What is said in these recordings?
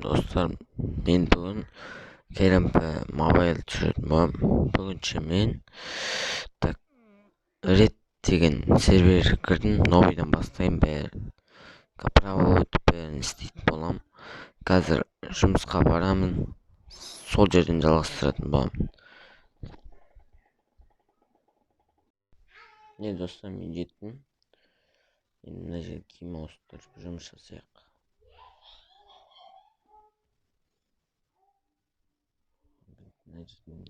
Достар, мен бүгін КРМП Mobile түсіретін боламын. Бүгінше мен так Red деген серверге кірдім. Новыйдан бастаймын бәрін. Право өтіп бәрін істейтін боламын. Қазір жұмысқа барамын. Сол жерден жалғастыратын боламын. Не достар, мен жеттім. Енді мына жерге киім ауыстырып жұмыс жасайық. Мына жерден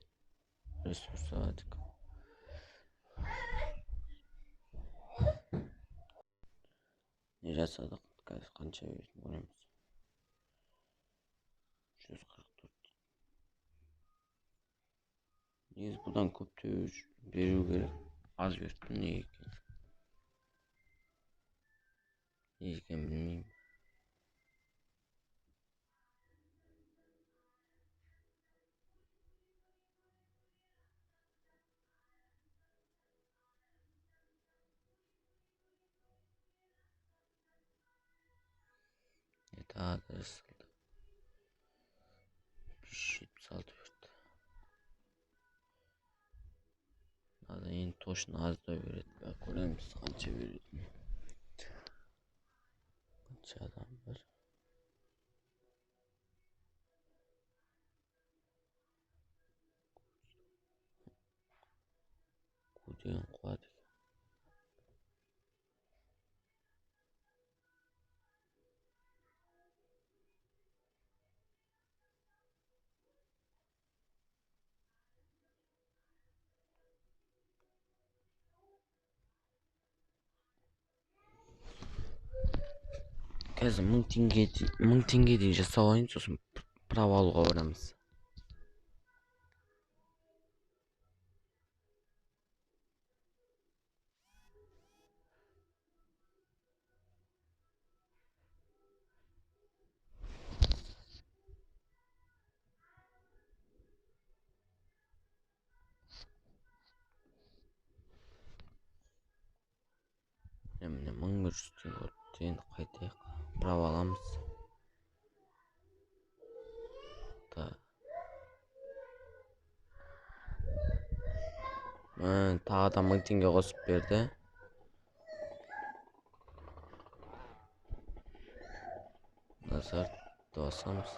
ресурс аладық. Не жасадық? Қазір қанша беретін көреміз. 144. Негізі бұдан көп беру керек. Аз беріппін, неге екен? Не екенін білмеймін. Тағы да жасалды. 576 берді. Мынада енді точно аздау береді. Бірақ көреміз қанша беретінін. Қанша адам бар. Ку деген қуады екен. Қазір 1000 теңгедей жасап алайын, сосын право алуға барамыз. Міне 1100 теңге болды. Енді қайтайық. Право аламыз. Тағы да 1000 теңге қосып берді. Назар басамыз.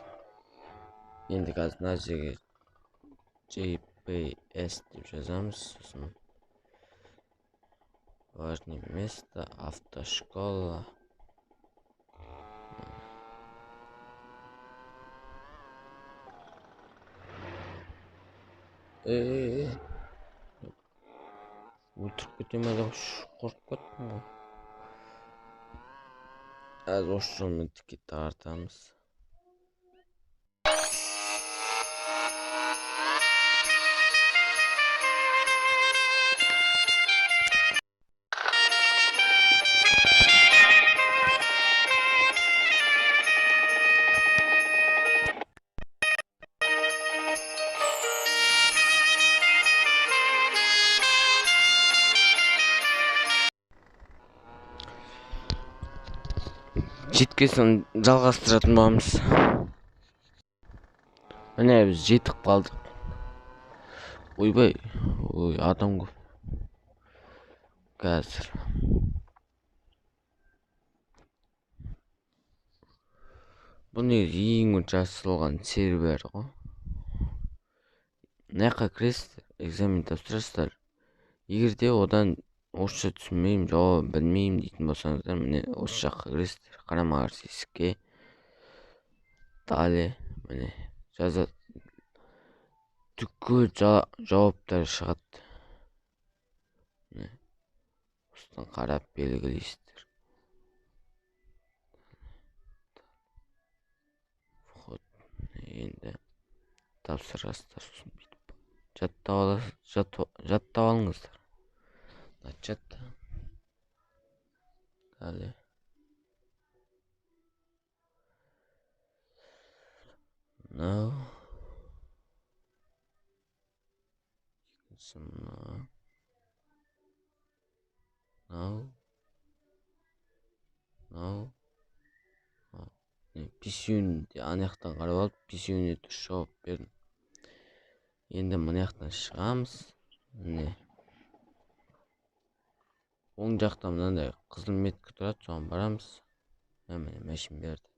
Енді қазір мына жерге JPS деп жазамыз. Сосын важное место, автошкола. Өлтіріп кете ме деп қорқып кеттім ғой. Қазір осы жолмен тіке тартамыз. Жеткесін жалғастыратын боламыз. Міне біз жетіп қалдық. Ойбай, ой, адам көп. Қазір. Бұл негізі ең бірінші жасалған сервер ғой. Мына жаққа кіресіздер, экзамен тапсырасыздар. Егер де одан орысша түсінбеймін, жауап білмеймін дейтін болсаңыздар, міне осы жаққа кіресіздер. Қарама-қарсы есікке. Далее, міне жаза түккіл жауаптар шығады. Міне осыдан қарап белгілейсіздер. Вход. Енді тапсырасыздар, сосын бүйтіп жаттап алыңыздар. Начать. Далее. Now. Now. Now. Now. Бесеуін де ана жақтан қарап алып, бесеуіне дұрыс жауап бердім. Енді мына жақтан шығамыз. Міне. Оң жақта мынандай қызыл метка тұрады, соған барамыз. Міне машина берді.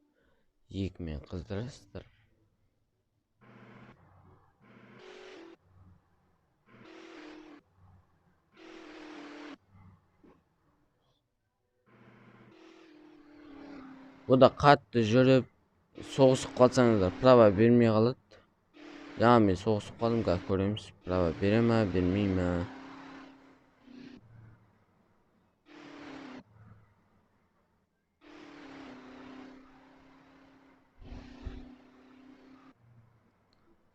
Екімен қыздырасыздар. Бұда қатты жүріп соғысып қалсаңыздар права бермей қалады. Жаңа мен соғысып қалдым, қазір көреміз права бере ме, бермей ме.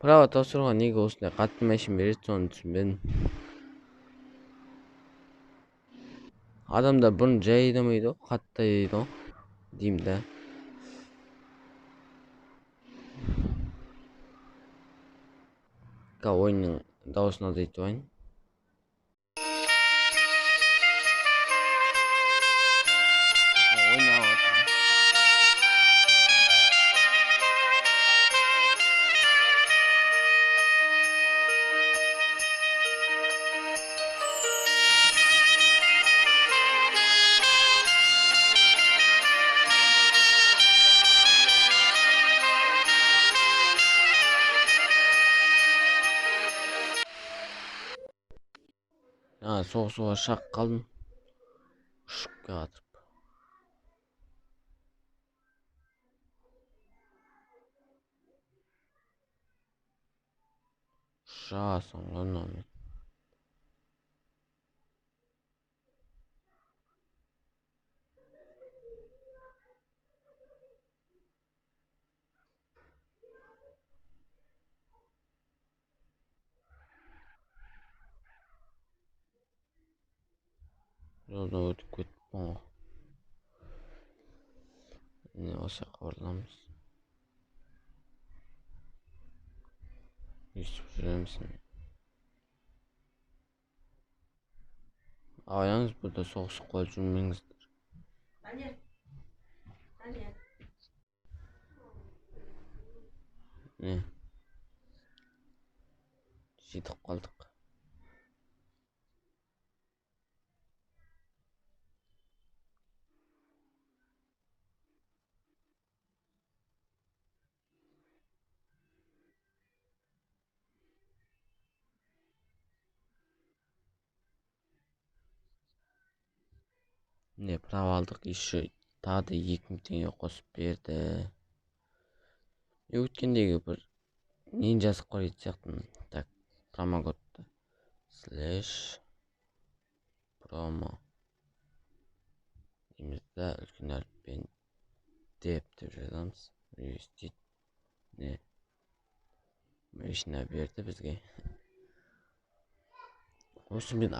Права тапсыруға неге осындай қатты машина береді, соны түсінбедім. Адамдар бұрын жай айдамайды ғой, қатты айдайды ғой деймін да. Қазір ойынның дауысын азайтып алайын. Соғысуға шақ қалдым. Ұшып келатырып. Ұшасың ғой мынамен. Жолдан өтіп кеттім ғой. Міне осы жаққа бұрыламыз. Өйстіп жүреміз. Абайлаңыз, бұнда соғысып қалып жүрмеңіздер. Міне жетіп қалдық. Міне право алдық, еще тағы да 2000 теңге қосып берді. Өткендегі бір нені жазып қоятын сияқтымын. Так, промокодты слэш промо дейміз да, үлкен әріппен деп жазамыз. Ввести. Міне машина берді бізге. Осы мен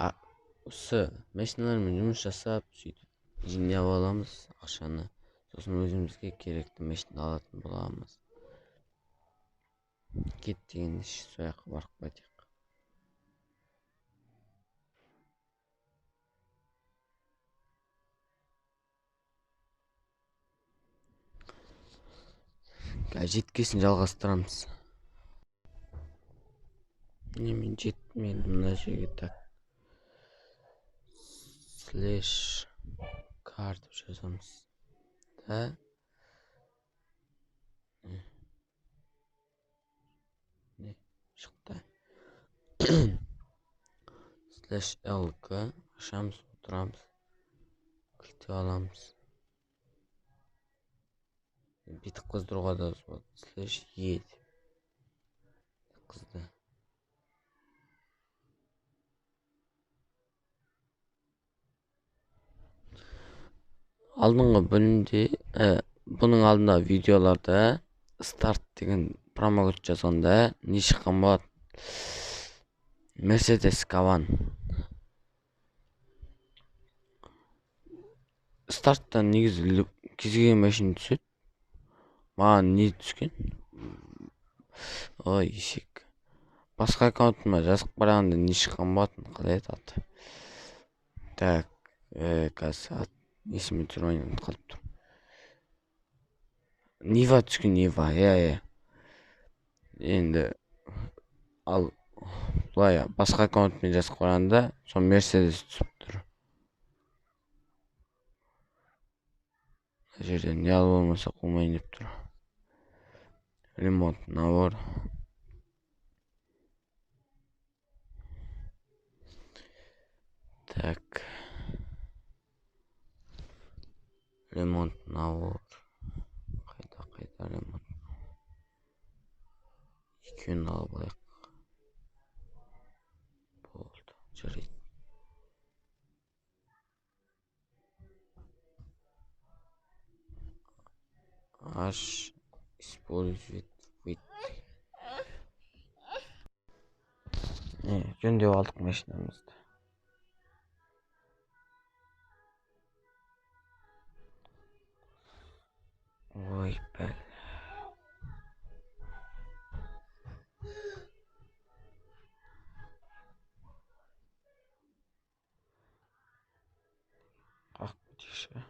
осы машиналармен жұмыс жасап сөйтіп жинап аламыз ақшаны, сосын өзімізге керекті машина алатын боламыз. Кет деген сол жаққа барып қайтайық. Қазір жеткесін жалғастырамыз. Міне мен жеттім енді мына жерге. Так, слэш кар деп жазамыз да. Не шықты. Слэш лк ашамыз, отырамыз, кілтеп аламыз. Бүйтіп қыздыруға да болады. Слэш е деп қызды. Алдыңғы бөлімде, бұның алдындағы видеоларда старт деген промокод жазғанда не шыққан болады? Mercedes Каван. Старттан негізі кез келген машина түседі. Маған не түскен? Ой, ешек. Басқа аккаунтыма жазып қарағанда не шыққан болатын? Қалай еді аты? Так, қазір есіме түсірмей ұмытып қалып тұр. Нива түскен, Нива, иә. Енді ал былай басқа аккаунтпен жазып қарағанда сол Мерседес түсіп тұр. Мына жерден не алып алмаса болмайын деп тұр. Ремонт набор. Так. Ремонт набор. Қайда ремонт. Екеуін алып алайық. Болды, жарайды. Аш использовать вид. Жөндеп алдық машинамызды. Ой, бәл. Қақ кетейікші.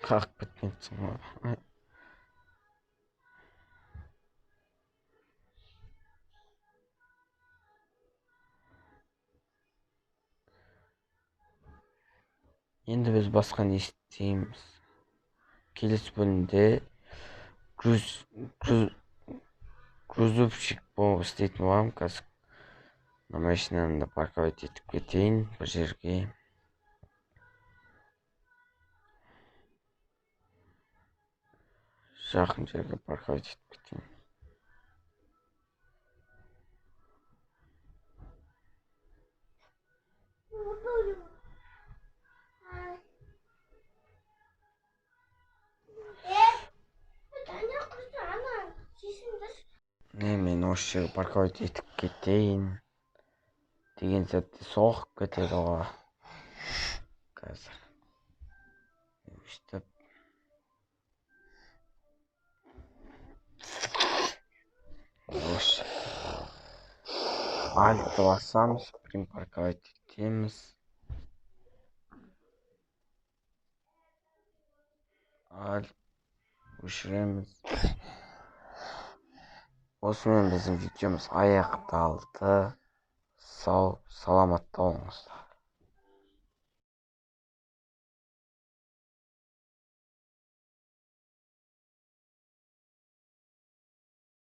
Қақ кетмепсің ғой. Енді біз басқа не істейміз? Келесі бөлімде грузовщик болып істейтін боламын. Қазір мына машинаны да парковать етіп кетейін бір жерге. Жақын жерге парковать етіп кетейін. Мен осы жерге парковать етіп кетейін деген сәтте соғып кетеді ғой. Қазір өстіп осы альтты басамыз, припарковать етеміз. Альт өшіреміз. Осымен біздің видеомыз аяқталды. Сау, саламатта болыңыздар.